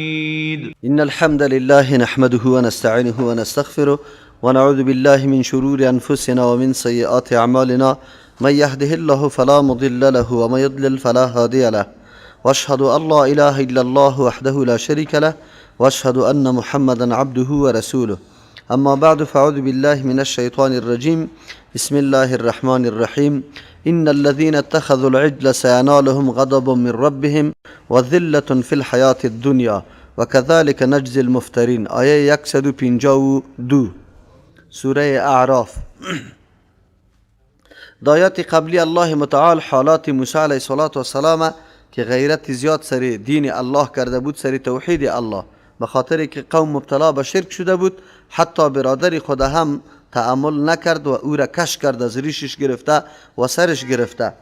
إن الحمد لله نحمده ونستعينه ونستغفره ونعوذ بالله من شرور أنفسنا ومن سيئات أعمالنا، من يهده الله فلا مضل له ومن يضلل فلا هادي له، واشهد أن لا إله إلا الله وحده لا شريك له، واشهد أن محمدا عبده ورسوله. أما بعد، فأعوذ بالله من الشيطان الرجيم. بسم الله الرحمن الرحيم. إن الذين اتخذوا العجل سينالهم غضب من ربهم وذلة في الحياة الدنيا وكذلك نجزي المفترين. آیه 152 سوره اعراف. در آیات قبلی الله متعال حالات موسی علیه السلام که غیرت زیاد سر دین الله کرده بود، سر توحید الله، به خاطر که قوم مبتلا به شرک شده بود، حتی برادر خود هم تأمل نکرد و او را کش کرد، از ریشش گرفته و سرش گرفته،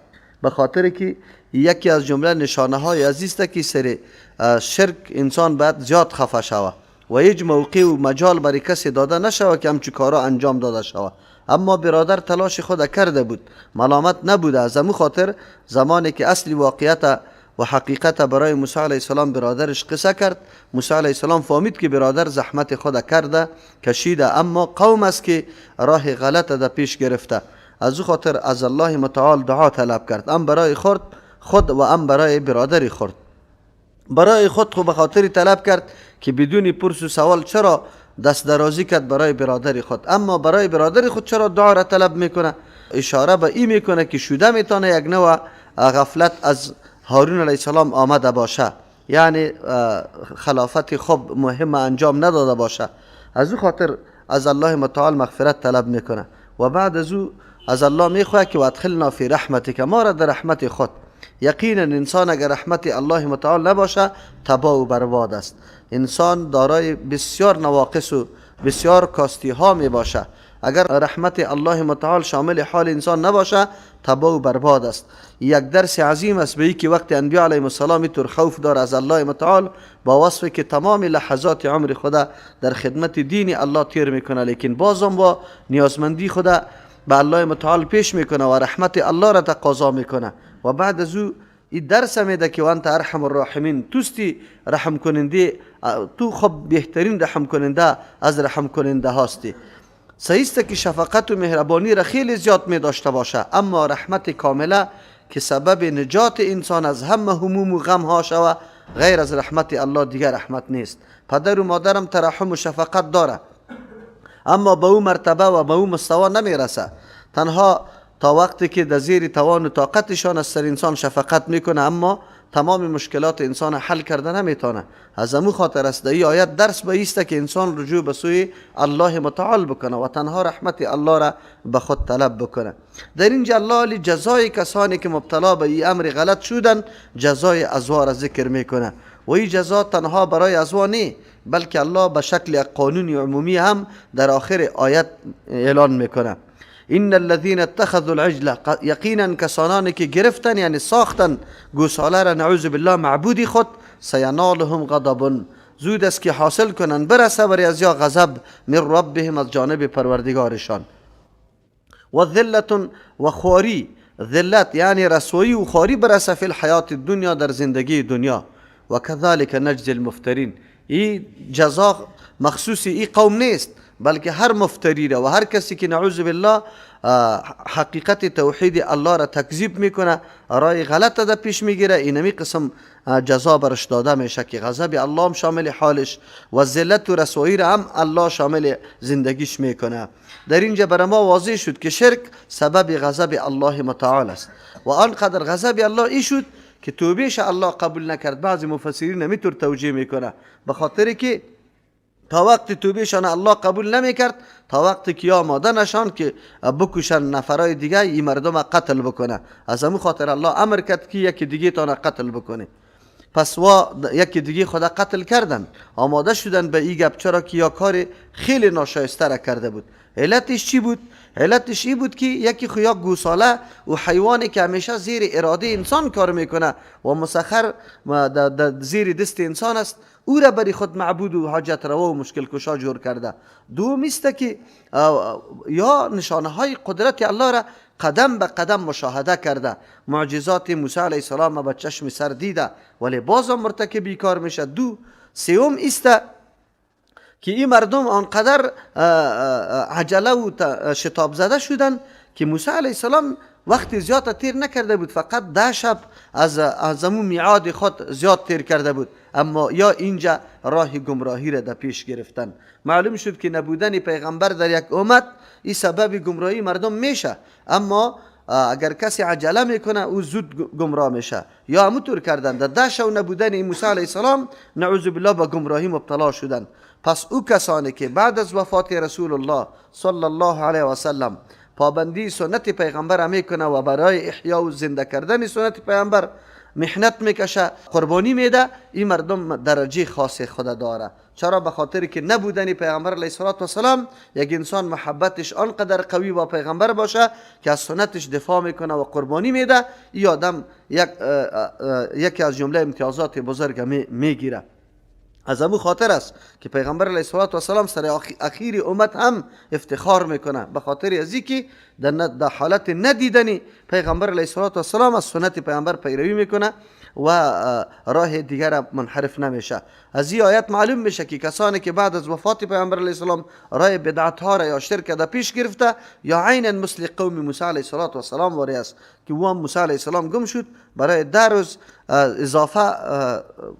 به خاطر که یکی از جمله نشانه های عزیز که سر شرک انسان باید زیاد خفه شوه و هیچ موقع و مجال برای کسی داده نشوه که همچو کارا انجام داده شوه. اما برادر تلاش خود کرده بود، ملامت نبوده. از امو خاطر زمانی که اصلی واقعیت و حقیقت برای موسی علیه السلام برادرش قصه کرد، موسی علیه السلام فهمید که برادر زحمت خود کرده کشیده، اما قوم است که راه غلط در پیش گرفته. از او خاطر از الله متعال دعا طلب کرد، ام برای خود و ام برای برادر خود. برای خود خو به خاطر طلب کرد که بدون پرس و سوال چرا دست درازی کرد برای برادر خود، اما برای برادر خود چرا دعا را طلب میکنه؟ اشاره به این میکنه که شده میتونه یک نوع غفلت از هارون علیه السلام آمده باشه، یعنی خلافت خوب مهم انجام نداده باشه. از او خاطر از الله متعال مغفرت طلب میکنه و بعد از او از الله میخواد که وادخلنا فی رحمتک، ما را در رحمت خود. یقینا انسان اگر رحمت الله متعال نباشه تباه و برباد است. انسان دارای بسیار نواقص و بسیار کاستی ها می باشه. اگر رحمت الله متعال شامل حال انسان نباشه تباه و برباد است. یک درس عظیم است به که وقت انبیاء علیهم السلام طور خوف دار از الله متعال، با وصف که تمام لحظات عمر خدا در خدمت دین الله تیر میکنه، لیکن بازم با نیازمندی خدا به الله متعال پیش میکنه و رحمت الله را تقاضا میکنه. و بعد از او این درس میده که وانت ارحم الراحمین، توستی رحم کننده، تو خب بهترین رحم کننده از رحم کننده هاستی. صحیح است که شفقت و مهربانی را خیلی زیاد می داشته باشه، اما رحمت کامله که سبب نجات انسان از همه هموم و غم ها شوه، غیر از رحمت الله دیگر رحمت نیست. پدر و مادرم ترحم و شفقت داره، اما به او مرتبه و به او مستوا نمیرسه. تنها تا وقتی که در زیر توان و طاقتشان از سر انسان شفقت میکنه، اما تمام مشکلات انسان حل کرده نمیتونه. از امو خاطر است در این آیت درس به ایست که انسان رجوع به سوی الله متعال بکنه و تنها رحمت الله را به خود طلب بکنه. در اینجا الله جزای کسانی که مبتلا به این امر غلط شدن جزای ازوا را ذکر میکنه و این جزا تنها برای ازوا نی، بلکه الله به شکل قانون عمومی هم در آخر آیت اعلان میکنه. ان الذين اتخذوا العجل، یقینا کسانانی که گرفتن یعنی ساختن گوساله را نعوذ بالله معبودی خود، سینالهم غضب، زود است که حاصل کنن برسه بر از یا غضب من ربهم، از جانب پروردگارشان. و ذلت و خواری، ذلت یعنی رسوایی و خواری برسه فی الحیات الدنیا، در زندگی دنیا. و كذلك نجزی المفترین، این جزا مخصوص ای قوم نیست، بلکه هر مفتری را و هر کسی که نعوذ بالله حقیقت توحید الله را تکذیب میکنه، رای غلط در پیش میگیره، اینمی قسم جزا برش داده میشه که غضب الله هم شامل حالش و ذلت و رسوایی را هم الله شامل زندگیش میکنه. در اینجا برای ما واضح شد که شرک سبب غضب الله متعال است و آنقدر غضب الله ای شد که توبهش الله قبول نکرد. بعضی مفسرین نمیتور توجیه میکنه، به خاطر که تا وقت توبهشان الله قبول نمیکرد، تا وقتی که یا آماده نشان که بکشن نفرای دیگه این مردم قتل بکنه. از همون خاطر الله امر کرد که یکی دیگه تانه قتل بکنه. پس وا یکی دیگه خدا قتل کردن، آماده شدن به این گپ، چرا که یا کار خیلی ناشایسته را کرده بود. علتش چی بود؟ علتش ای بود که یکی خو یا گوساله و حیوانی که همیشه زیر اراده انسان کار میکنه و مسخر در زیر دست انسان است، او را برای خود معبود و حاجت روا و مشکل کشا جور کرده. دوم است که یا نشانه های قدرت الله را قدم به قدم مشاهده کرده، معجزات موسی علیه السلام به چشم سر دیده، ولی بازم مرتکب کار میشه. دو سوم است که این مردم آنقدر عجله و شتاب زده شدن که موسی علیه السلام وقت زیاد تیر نکرده بود، فقط 10 شب از امو میعاد خود زیاد تیر کرده بود، اما یا اینجا راه گمراهی را در پیش گرفتن. معلوم شد که نبودن پیغمبر در یک امت این سبب گمراهی مردم میشه، اما اگر کسی عجله میکنه او زود گمراه میشه. یا همونطور کردن در 10 شب نبودن این موسی علیه السلام نعوذ بالله با گمراهی مبتلا شدن. پس او کسانی که بعد از وفات رسول الله صلی الله علیه و سلم پابندی سنت پیغمبر میکنه و برای احیا و زنده کردن سنت پیغمبر محنت میکشه، قربانی میده، این مردم درجه خاص خود داره. چرا؟ به خاطر که نبودن پیغمبر علیه الصلاة والسلام یک انسان محبتش آنقدر قوی با پیغمبر باشه که از سنتش دفاع میکنه و قربانی میده، این آدم یکی از جمله امتیازات بزرگ میگیره. از امو خاطر است که پیغمبر علیه الصلاة والسلام سر اخیر امت هم افتخار میکنه، به خاطر از اینکه در حالت ندیدنی پیغمبر علیه الصلاة والسلام از سنت پیغمبر پیروی میکنه و راه دیگر منحرف نمیشه. از این آیت معلوم میشه که کسانی که بعد از وفات پیغمبر علیه السلام راه بدعت ها را یا شرک در پیش گرفته، یا عینا مثل قوم موسی علیه الصلاة والسلام واری است که او هم موسی علیه السلام گم شد، برای 10 روز اضافه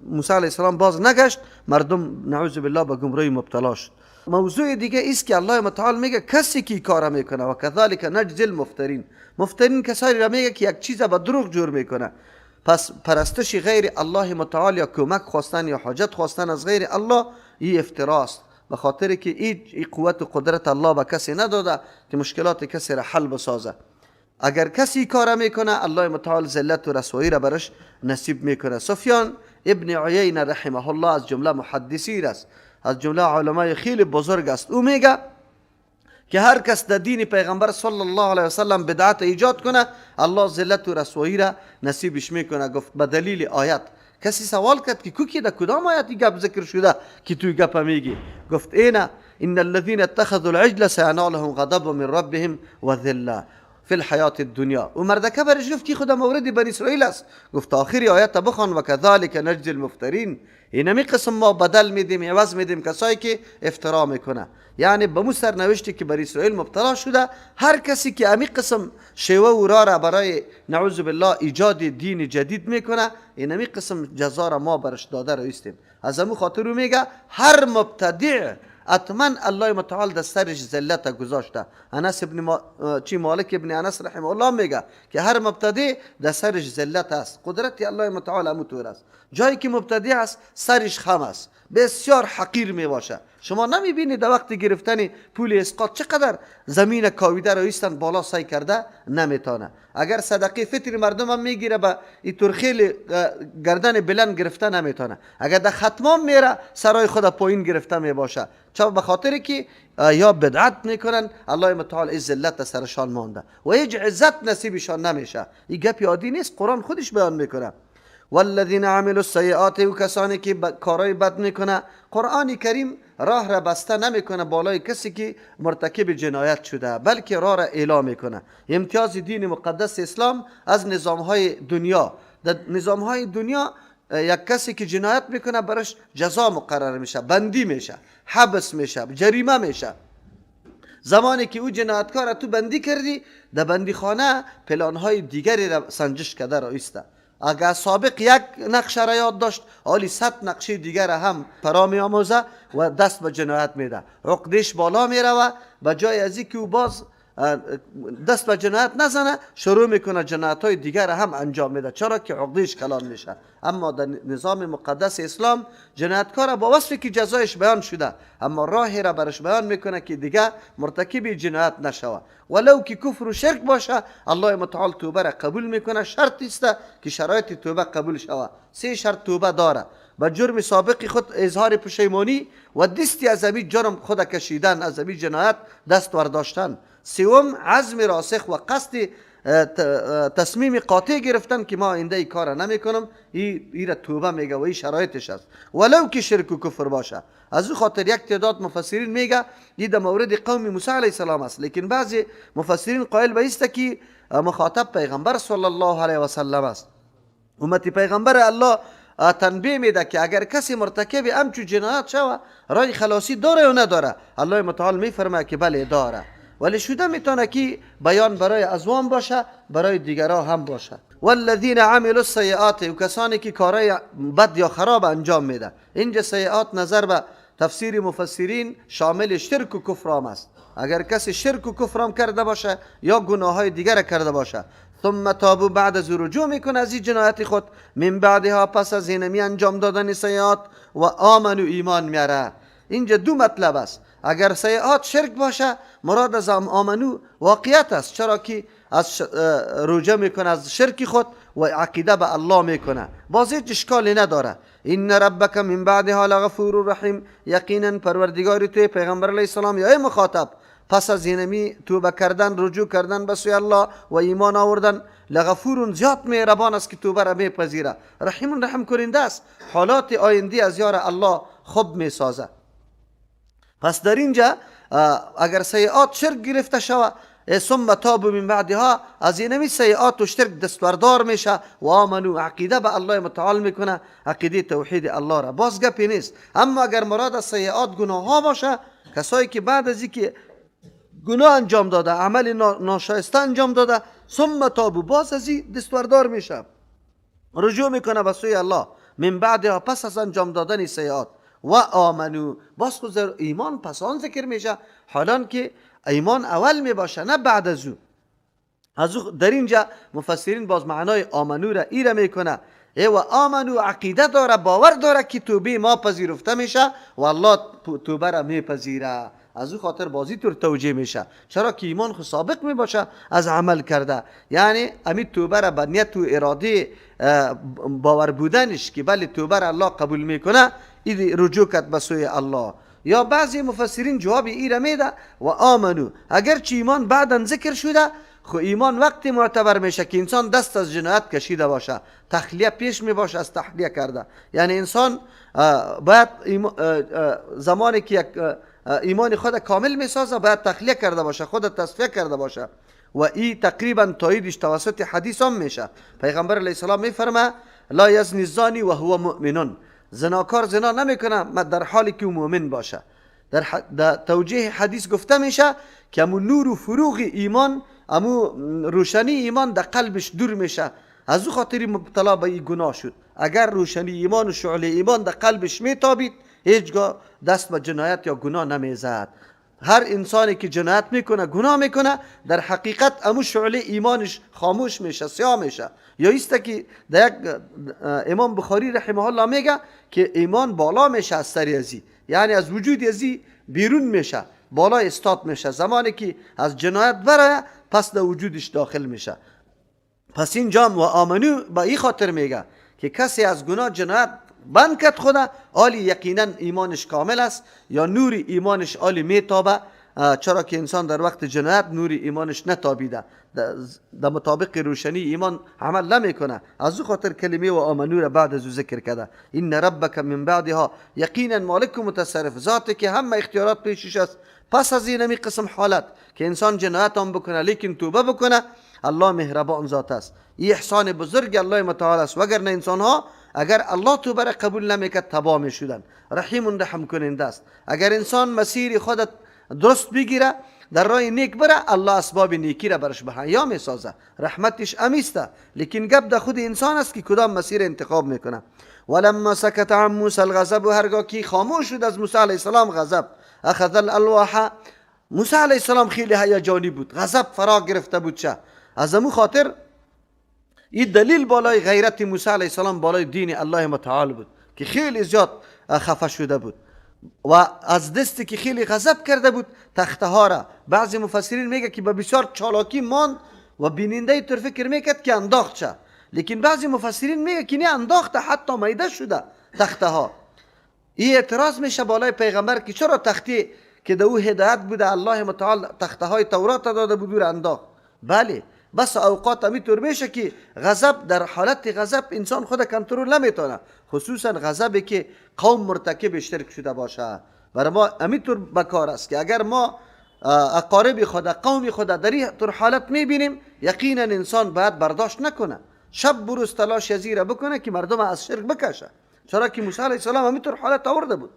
موسی علیه السلام باز نگشت، مردم نعوذ بالله به گمراهی مبتلا شد. موضوع دیگه است که الله متعال میگه کسی که کار میکنه و کذالک نجزی المفترین، مفترین کسانی را میگه که یک چیز به دروغ جور میکنه. پس پرستش غیر الله متعال یا کمک خواستن یا حاجت خواستن از غیر الله این افتراست، به خاطر که این قوت و قدرت الله به کسی نداده که مشکلات کسی را حل بسازه. اگر کسی کار میکنه الله متعال ذلت و رسوایی را برش نصیب میکنه. سفیان ابن عیینه رحمه الله از جمله محدثین است، از جمله علمای خیلی بزرگ است. او میگه که هر کس در دین پیغمبر صلی الله علیه وسلم بدعت ایجاد کنه الله ذلت و رسوایی را نصیبش میکنه. گفت به دلیل آیت. کسی سوال کرد که کوکی در کدام آیت این گپ ذکر شده که توی گپ میگی؟ گفت اینا ان الذين اتخذوا العجل سينالهم غضب من ربهم وذله فی الحیات الدنیا. و مردکه برش گفت که خدا مورد بنی اسرائیل است. گفت آخری آیت بخوان و کذالک نجزی المفترین. اینمی قسم ما بدل میدیم، عوض میدیم کسایی که افترا میکنه. یعنی به مو سرنوشتی که بر اسرائیل مبتلا شده، هر کسی که امی قسم شیوه و راه را برای نعوذ بالله ایجاد دین جدید میکنه، اینمی قسم جزا را ما برش داده را ایستیم. از امو خاطر میگه هر مبتدع اتمن الله متعال در سرش ذلت گذاشته. انس ابن مالک ابن انس رحمه الله میگه که هر مبتدع در سرش ذلت است. قدرت الله متعال همونطور است. جایی که مبتدع است سرش خم است، بسیار حقیر می باشه. شما نمیبینید در وقت گرفتن پول اسقاط چقدر زمین کاویده را ایستن بالا سعی کرده نمیتونه. اگر صدقه فطر مردم هم میگیره به اینطور خیلی گردن بلند گرفته نمیتونه. اگر در ختمام میره سرای خود پایین گرفته میباشه. چرا؟ به خاطر که یا بدعت میکنن الله متعال این ذلت سرشان مانده و هیچ عزت نصیبشان نمیشه. این گپ عادی نیست، قرآن خودش بیان میکنه. والذین عملوا السیئات، و کسانی که کارهای بد میکنه. قرآن کریم راه را بسته نمیکنه بالای کسی که مرتکب جنایت شده، بلکه راه را اعلام میکنه. امتیاز دین مقدس اسلام از نظامهای دنیا، در نظامهای دنیا یک کسی که جنایت میکنه براش جزا مقرر میشه، بندی میشه، حبس میشه، جریمه میشه. زمانی که او جنایتکار تو بندی کردی، در بندیخانه پلانهای دیگری را سنجش کرده را ایسته. اگر سابق یک نقشه را یاد داشت، حالی 100 نقشه دیگر هم فرا می آموزه و دست به جنایت میده. عقدش بالا میروه، به جای از اینکه او باز دست به جنایت نزنه، شروع میکنه جنایت های دیگر هم انجام میده، چرا که عقدش کلان میشه. اما در نظام مقدس اسلام جنایتکار با وصفی که جزایش بیان شده، اما راهی را برش بیان میکنه که دیگه مرتکب جنایت نشوه. ولو که کفر و شرک باشه، الله متعال توبه را قبول میکنه. شرط است که شرایط توبه قبول شوه. 3 شرط توبه داره: به جرم سابق خود اظهار پشیمانی و دستی از امی جرم خود کشیدن، از امی جنایت دست ورداشتن. سوم، عزم راسخ و قصد تصمیم قاطع گرفتن که ما آینده ای کار نمی کنم. ای را توبه میگه و این شرایطش است، ولو که شرک و کفر باشه. از او خاطر یک تعداد مفسرین میگه این در مورد قوم موسی علیه السلام است، لیکن بعضی مفسرین قائل به است که مخاطب پیغمبر صلی الله علیه و سلم است. امت پیغمبر الله تنبیه میده که اگر کسی مرتکب امچو جنایت شوه رای خلاصی داره یا نداره؟ الله متعال میفرماید که بله داره، ولی شده میتونه که بیان برای ازوان باشه، برای دیگرها هم باشه. والذین عملوا السیئات، و کسانی که کارهای بد یا خراب انجام میده. اینجا سیئات نظر به تفسیر مفسرین شامل شرک و کفر هم است. اگر کسی شرک و کفر هم کرده باشه یا گناه های دیگر کرده باشه، ثم تابوا، بعد از رجوع میکنه از این جنایت خود، من بعدها، پس از اینمی انجام دادن سیئات، و آمنوا، ایمان میاره. اینجا دو مطلب است. اگر سیئات شرک باشه مراد از آمنو واقعیت است، چرا که از رجوع میکنه از شرک خود و عقیده به الله میکنه، باز هیچ اشکالی نداره. ان ربک من بعدها لغفور رحیم، یقینا پروردگار توی پیغمبر علیه السلام یا ای مخاطب پس از اینمی توبه کردن، رجوع کردن به سوی الله و ایمان آوردن، لغفور، زیاد مهربان است که توبه را میپذیره، رحیم، رحم کننده است، حالات آینده از یار الله خوب میسازه. پس در اینجا اگر سیئات شرک گرفته شوه، ثم تابوا من بعدها، از اینمی سیئات و شرک دستوردار میشه و آمنو، عقیده به الله متعال میکنه، عقیده توحید الله را، باز گپی نیست. اما اگر مراد از سیئات گناه ها باشه، کسایی که بعد از اینکه گناه انجام داده، عمل ناشایسته انجام داده، ثم تابوا، باز از این دستوردار میشه، رجوع میکنه به سوی الله، من بعدها، پس از انجام دادن سیئات، و آمنو، باز خود ایمان پس آن ذکر میشه، حالان که ایمان اول می باشه نه بعد از او. از او در اینجا مفسرین باز معنای آمنو را ایره میکنه، ای و آمنو عقیده داره، باور داره که توبه ما پذیرفته میشه و الله توبه را میپذیره. از او خاطر بازی طور توجیه میشه، چرا که ایمان خود سابق می باشه از عمل کرده، یعنی امی توبه را به نیت و اراده باور بودنش که بله توبه را الله قبول میکنه، این رجوع کرد به سوی الله. یا بعضی مفسرین جواب ای را میده و آمنو، اگرچه ایمان بعدا ذکر شده، خو ایمان وقتی معتبر میشه که انسان دست از جنایت کشیده باشه، تخلیه پیش می باشه از تخلیه کرده. یعنی انسان باید زمانی که یک ایمان خود کامل میسازه باید تخلیه کرده باشه، خود تصفیه کرده باشه. و ای تقریبا تاییدش توسط حدیث هم میشه. پیغمبر علیه السلام میفرمه لا یزنی الزانی و هو مؤمن، زناکار زنا نمیکنه در حالی که مؤمن باشه. در توجیه حدیث گفته میشه که امو نور و فروغ ایمان، امو روشنی ایمان در قلبش دور میشه، از او خاطر مبتلا به این گناه شد. اگر روشنی ایمان و شعله ایمان در قلبش میتابید، هیچگاه دست به جنایت یا گناه نمیزد. هر انسانی که جنایت میکنه، گناه میکنه، در حقیقت امو شعله ایمانش خاموش میشه، سیاه میشه. یا ایست که در یک امام بخاری رحمه الله میگه که ایمان بالا میشه از سر ازی، یعنی از وجود ازی بیرون میشه، بالا استاد میشه. زمانی که از جنایت برای پس در وجودش داخل میشه. پس این جام و آمنو با این خاطر میگه که کسی از گناه جنایت بند کرد خدا، آلی یقینا ایمانش کامل است یا نور ایمانش آلی میتابه، چرا که انسان در وقت جنایت نور ایمانش نتابیده، در مطابق روشنی ایمان عمل نمیکنه. از او خاطر کلمه و آمنو را بعد از او ذکر کرده. ان ربک من بعدها، یقینا مالک و متصرف، ذاتی که همه اختیارات پیشش است. پس از این قسم حالت که انسان جنایت هم بکنه لیکن توبه بکنه، الله مهربان ذات است. این احسان بزرگ الله متعال است، وگرنه انسان ها اگر الله توبه را قبول نمیکرد تباه میشدن. رحیم، رحم کننده است. اگر انسان مسیر خودت درست بگیره، در راه نیک بره، الله اسباب نیکی را برش به حیا میسازه، رحمتش امیسته. لیکن گپ در خود انسان است که کدام مسیر انتخاب میکنه. ولما سکت عن موسی الغضب، هرگاه که خاموش شد از موسی علیه السلام غضب، اخذ الالواح، موسی علیه السلام خیلی هیجانی بود، غضب فرا گرفته بود. چه از امو خاطر این دلیل بالای غیرت موسی علیه السلام بالای دین الله متعال بود که خیلی زیاد خفه شده بود و از دستی که خیلی غضب کرده بود تخته ها را. بعضی مفسرین میگه که به بسیار چالاکی ماند و بیننده طور فکر میکرد که انداخت چه، لیکن بعضی مفسرین میگه که نه انداخته، حتی میده شده تخته ها. این اعتراض میشه بالای پیغمبر که چرا تختی که در او هدایت بوده الله متعال تخته های تورات داده بود او انداخت. بله، بس اوقات همیطور میشه که غضب، در حالت غضب انسان خود کنترل نمیتونه، خصوصا غضبی که قوم مرتکب شرک شده باشه. برای ما همیطور بکار است که اگر ما اقارب خود، قوم خود در این طور حالت میبینیم، یقینا انسان باید برداشت نکنه. شب بروز تلاش ازی بکنه که مردم از شرک بکشه. چرا که موسی علیه السلام همینطور حالت آورده بود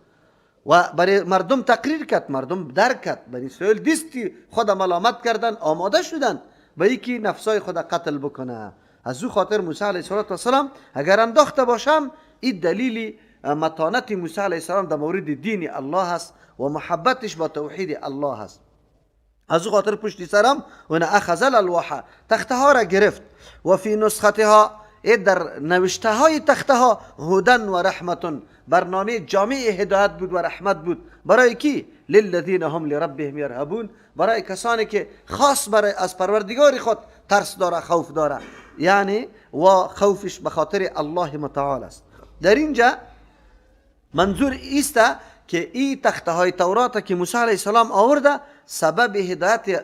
و برای مردم تقریر کرد، مردم درک کرد. بنی اسرائیل دیستی خود ملامت کردن، آماده شدن به یکی نفسای خود قتل بکنه. از او خاطر موسی علیه السلام اگر انداخته باشم، این دلیل متانت موسی علیه السلام در مورد دین الله است و محبتش با توحید الله است. از او خاطر پشتی سرم و اخذ الالواح، تخته ها را گرفت. و فی نسختها، در نوشته های تخته ها، هدن و رحمت، برنامه جامع هدایت بود و رحمت بود. برای کی؟ للذین هم لربهم یرهبون، برای کسانی که خاص برای از پروردگار خود ترس داره، خوف داره، یعنی و خوفش به خاطر الله متعال است. در اینجا منظور ایست که این تخته های تورات که موسی علیه السلام آورده سبب هدایت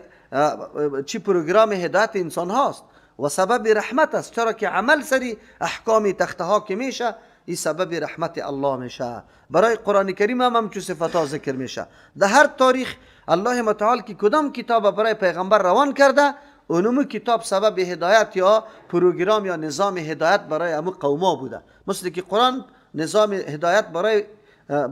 چی پروگرام هدایت انسان هاست و سبب رحمت است. چرا که عمل سری احکام تخته ها که میشه، این سبب رحمت الله میشه. برای قرآن کریم هم همچو صفت ها ذکر میشه. در هر تاریخ الله متعال که کدام کتاب برای پیغمبر روان کرده، اونمو کتاب سبب هدایت یا پروگرام یا نظام هدایت برای امو قوما بوده. مثل که قرآن نظام هدایت برای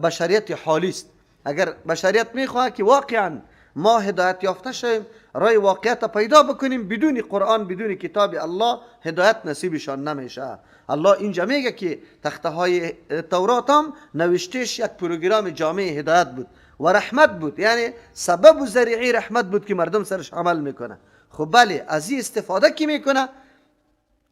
بشریت حالی است. اگر بشریت میخواه که واقعا ما هدایت یافته شویم، رای واقعیت پیدا بکنیم، بدون قرآن، بدون کتاب الله هدایت نصیبشان نمیشه. الله اینجا میگه که تخته های تورات هم نوشتهش یک پروگرام جامع هدایت بود و رحمت بود، یعنی سبب و ذریعه رحمت بود که مردم سرش عمل میکنه. خب بله، از این استفاده کی میکنه؟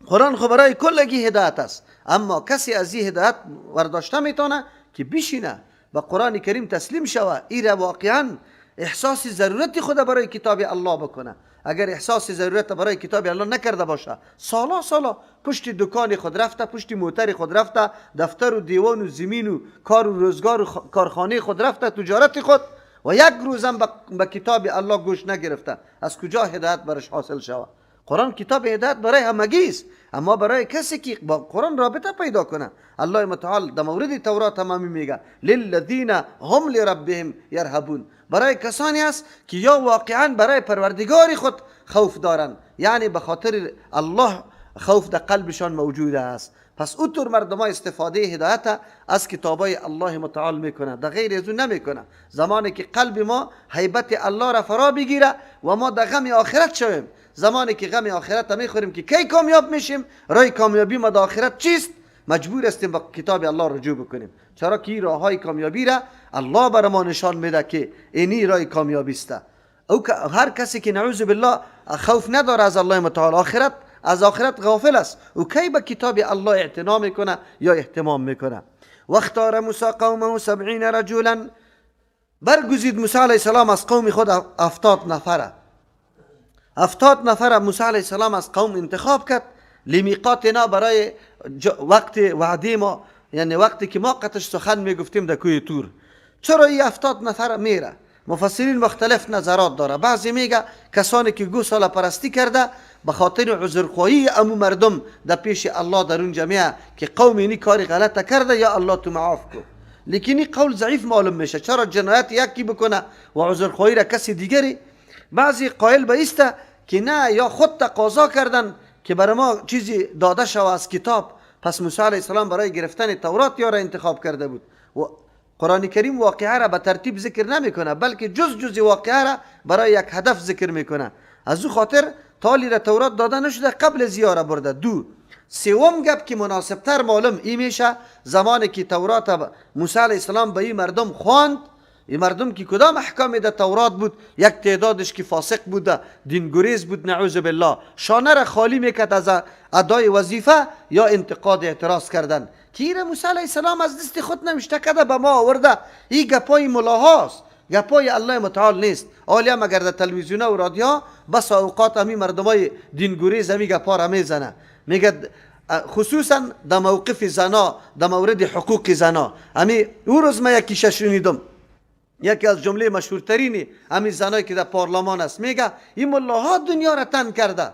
قرآن خب برای کلگی هدایت است، اما کسی از این هدایت ورداشته میتونه که بشینه با قرآن کریم تسلیم شوه، ایره واقعا احساس ضرورت خود برای کتاب الله بکنه. اگر احساس ضرورت برای کتاب الله نکرده باشه، سالا سالا پشت دکان خود رفته، پشت موتر خود رفته، دفتر و دیوان و زمین و کار و روزگار و کارخانه خود رفته، تجارت خود، و یک روزم به کتاب الله گوش نگرفته، از کجا هدایت برش حاصل شوه؟ قرآن کتاب هدایت برای همگی است، اما برای کسی که با قرآن رابطه پیدا کنه. الله متعال در مورد تورات تمامی میگه للذین هم لربهم یرهبون، برای کسانی است که یا واقعا برای پروردگار خود خوف دارن، یعنی به خاطر الله خوف در قلبشان موجود است. پس اوتور مردم ها استفاده هدایت از کتابای الله متعال میکنه، در غیر از اون نمیکنه. زمانی که قلب ما هیبت الله را فرا بگیره و ما در غم آخرت شویم، زمانی که غم آخرت میخوریم که کی کامیاب میشیم، رای کامیابی ما در آخرت چیست، مجبور هستیم با کتاب الله رجوع بکنیم. چرا که راه های کامیابی را الله بر ما نشان میده که اینی راه کامیابی است. او هر کسی که نعوذ بالله خوف نداره از الله متعال، آخرت از آخرت غافل است، او کی به کتاب الله اعتنا میکنه یا اهتمام میکنه؟ واختار موسی قومه 70 رجلا، برگزید موسی علیه السلام از قوم خود 70 نفره. 70 نفره موسی علیه السلام از قوم انتخاب کرد لمیقاتنا، برای وقت وعده ما، یعنی وقتی که ما قطش سخن میگفتیم در کوه تور. چرا این 70 نفر میره؟ مفسرین مختلف نظرات داره. بعضی میگه کسانی که گوساله پرستی کرده به خاطر عذرخواهی امو مردم در پیش الله در اون جمعه که قوم اینی کاری غلط کرده، یا الله تو معاف کو. لیکن این قول ضعیف معلوم میشه. چرا جنایت یکی بکنه و عذرخواهی را کسی دیگری؟ بعضی قائل به ایسته که نه، یا خود تقاضا کردن که برای ما چیزی داده شوه از کتاب. پس موسی علیه السلام برای گرفتن تورات یا را انتخاب کرده بود. و قرآن کریم واقعه را به ترتیب ذکر نمیکنه، بلکه جز جز واقعه را برای یک هدف ذکر میکنه. از او خاطر تالی را تورات داده نشده، قبل زیاره برده. دو سوم گپ که مناسبتر معلوم ای میشه، زمانی که تورات موسی علیه السلام به این مردم خواند، این مردم که کدام احکام در تورات بود، یک تعدادش که فاسق بوده، دینگریز بود، نعوذ بالله، شانه را خالی میکرد از ادای وظیفه یا انتقاد اعتراض کردن که این موسی علیه السلام از دست خود نوشته کرده به ما آورده. این گپای ملاهاست، گپای الله متعال نیست. آلی هم اگر در تلویزیون و رادیو بس اوقات همی مردمای دینگریز همی گپا را میزنه، میگه خصوصا در موقف زنا، در مورد حقوق زنا. همی او روز ما یکیشه شنیدم، یکی از جمله مشهورترین همین زنایی که در پارلمان است، میگه این ملاها دنیا را تن کرده.